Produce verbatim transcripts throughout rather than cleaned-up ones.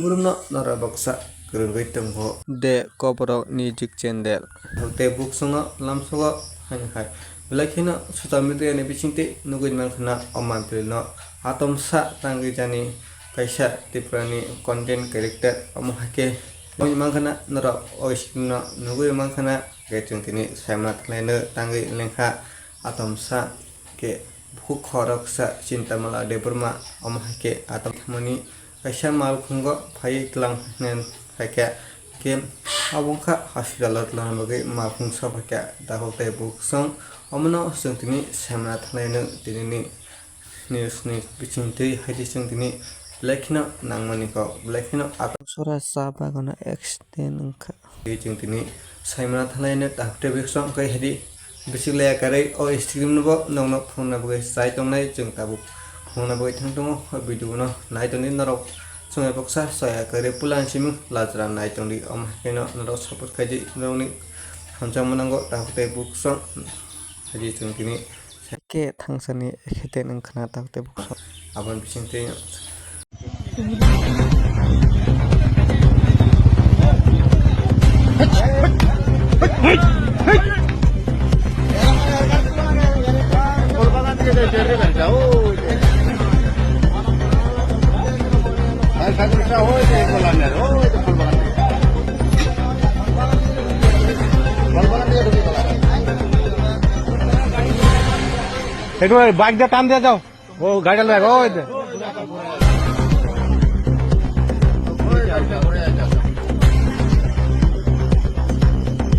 Borokno norok baksa kwrwngwi tongo. De Koborok Music Channel. Tei buksongno lamsogo haino hai. Belai kheno social media ni bisingtwi nugwi mankha na o mantri no atomsa tangwi jani kaisa Tripura ni content creator omo hai khe nugwi mankha na norok o screen no nugwi mankha na khe chwng tini saimana thanglai no tangwi lengkha atomsa khe bukhuk khoroksa Chintamala Debbarma omo hai khe atom thangmani kaisa malkhungo phaiwi tlang hwnwi phaikha, khe abo wngkha hospital o twlangna bagwi malkhung sokphaikha. Takhuk tei bukhuk song omono chwng tini saimana thanglai no tinini news ni bisingtwi haidi chwng tini belai kheno nangmani kok, belai kheno atom sora cha bagano accident wngkha. Tei chwng tini saimana thanglai no takhuk tei bukhuk song khe haidi. Bisik laya karwi o stream no bo nokno phunukna bagwi chai tongnai, chwng tabuk phunukna bagwi thang tongo. O video no nai tongdi norok chwng baksa chaya karwi pulan simung lajra nai tongdi. Omo hai kheno norok support khaidi norokni hamjakma nango, tabuk tei buksong haidi chwng tini khe thangsani accident wngkhana tabuk tei buksong. Aboni bisingtwi একটু বাইক দিয়ে টান দিয়ে যাও। ও গাড়িটা লো, ওই দে।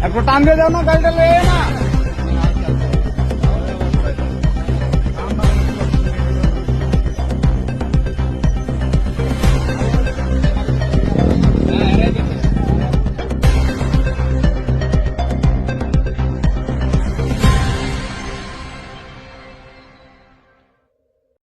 একটু টান দিয়ে যাও না, গাড়িটা লো, এই না।